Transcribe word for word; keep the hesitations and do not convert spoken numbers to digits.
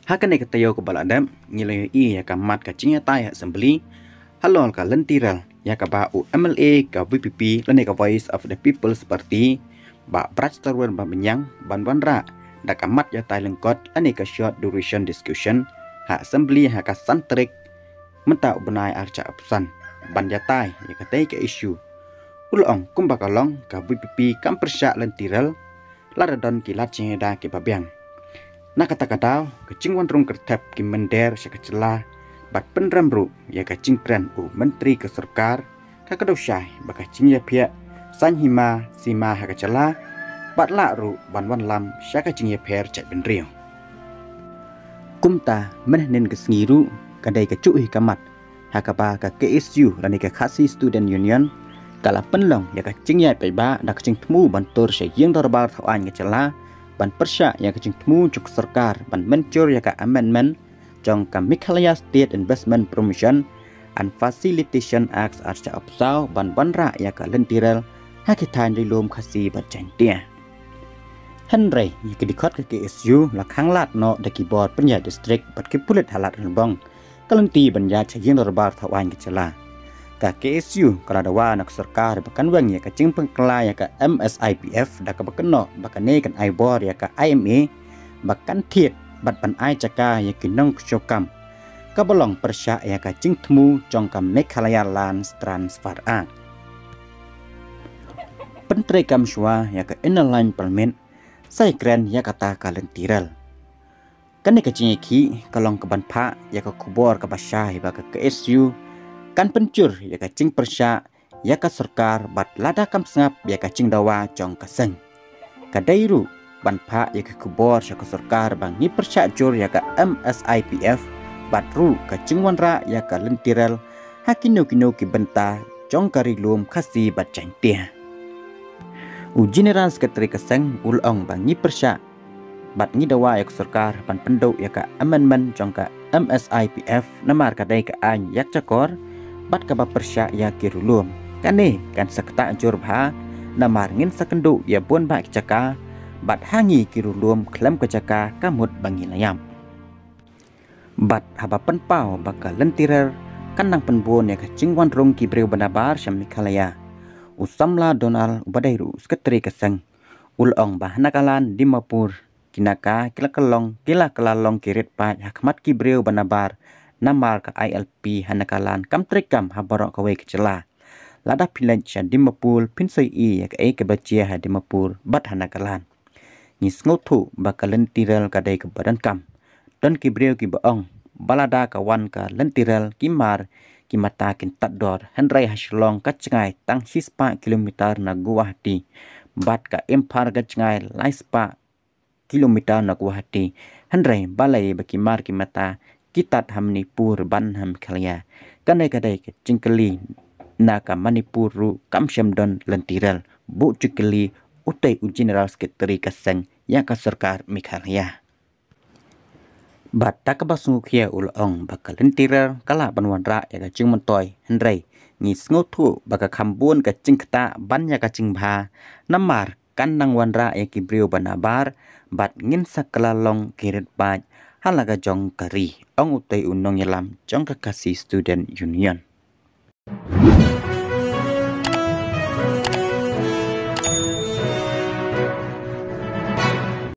Ha kane ka taïew kaba la dep, ngi la ïohi ïa ka mat ka jingïatai ha Assembly halor ka lynti rel ïa kaba u M L A ka V P P lane ka Voice of the People's Party, Bah Brightstarwell Bamynniang, ban wanrah da ka mat ïatai lyngkot lane ka short duration discussion ha Assembly ha ka san tarik mynta u bnai arhajar arphew san, ban ïatai ïa katei ka issue. U la ong kumba ka long ka V P P kam pyrshah lynti rel lada don ki lad jingïada kiba biang. Na kata ka daw, ka jingwan rung kyrthep ki mynder sha ka jylla bad pynrem ruh ïa ka jingkren u Myntri ka Sorkar, ka kdew shai ba ka jingïaphiah saiñ hima sima ha ka jylla bad lah ruh ban wanlam sha ka jingïapher jaitbynriew. Kumta mynhynnin ka sngi ruh, ka dei kajuh hi ka mat ha kaba ka K S U lane ka Khasi Student Union ka la pynlong ïa ka jingïaid paidbah da ka jingthmu ban tur sha ïing dorbar thaw aiñ ka jylla ban pyrshah ïa ka jingthmu jong ka sorkar ban mynjur ïa ka amendment jong ka Meghalaya State Investment Promotion and Facilitation Act arhajar arphew saw ban wanrah ïa ka lynti rel ha ki thaiñ Ri Lum, Khasi bad Jaiñtia. Hynrei ïa ki dkhot ka K S U la khang lad noh da ki bor pynïaid district bad ki pulit ha Lad Rangbong ka lynti ban ïaid sha ïing dorbar thaw aiñ ka jylla. Ka K S U ka la dawa na ka sorkar ba kan weng ïa ka jingpynkylla ïa ka M S I P F da kaba kynnoh ba kane kan ai bor ïa ka I M A ba kan thied bad ban ai jaka ïa ki nongkyrsiew kam, kaba long pyrshah ïa ka jingthmu jong ka Meghalaya Lands Transfer Act. Pyntreikam shuwa ïa ka Inner Line Permit, sa ïakren ïa kata ka lynti rel. Kane ka jingïakhih ka long kaban phah ïa ka khubor kaba shai ba ka K S U kan pynjur ïa ka jingpyrshah ïa ka sorkar bad lada kam sngap ïa ka jingdawa jong ka seng. Ka dei ruh ban phah ïa ka khubor sha ka sorkar ba ngi pyrshah jur ïa ka M S I P F bad ruh ka jingwanrah ïa ka lynti rel ha kino kino ki bynta jong ka Ri Lum, Khasi bad Jaiñtia. U General Secretary ka seng u la ong ba ngi pyrshah bad ngi dawa ïa ka sorkar ban pynduh ïa ka amendment jong ka M S I P F namar ka dei ka aiñ ïakjakor bad kaba pyrshah ïa ki riewlum. Kane kan sa ktah jur bha namar ngin sa kynduh ïa bun bah ki jaka bad ha ngi ki riewlum khlem ka jaka ka mut ba ngi la ïap. Bad haba pynpaw ba ka lynti rel kan nang pynbun ïa ka jingwan rung ki briew ba nabar sha Meghalaya, u samla Donald uba dei ruh u Secretary ka seng u la ong ba ha Nagaland, Dimapur, ki Naga ki la kylla long, ki la kylla long ki rit paid ha khmat ki briew ba nabar namar ka I L P ha Nagaland kam treikam ha baroh kawei ka jylla. Lada phi leit sha Dimapur phin sa ïohi ïa kaei kaba jia ha Dimapur bad ha Nagaland. Ngi sngewthuh ba ka lynti rel ka dei kaba donkam. Don ki briew kiba ong ba lada ka wan ka lynti rel ki mar ki mata kin tad dor, hynrei ha Shillong ka jngai tang shispah kilometer na Guwahati bad ka Imphal ka jngai laispah kilometer na Guwahati, hynrei balei ba ki mar ki mata ki tad ha Manipur ban ha Meghalaya. Kane ka dei ka jingkylli na ka Manipur ruh kam shym don lynti rel, buh jingkylli utei u General Secretary ka seng ïa ka sorkar Meghalaya. Bad da kaba sngewkhia u la ong ba ka lynti rel ka lah ban wanrah ïa ka jingmyntoi, hynrei ngi sngewthuh ba ka kham bun ka jingktah ban ïa ka jingbha namar kan nang wanrah ïa ki briew ba nabar bad ngin sa kylla long ki rit paid ha la ka jong ka ri, ong utei u nongïalam jong ka Khasi Student Union.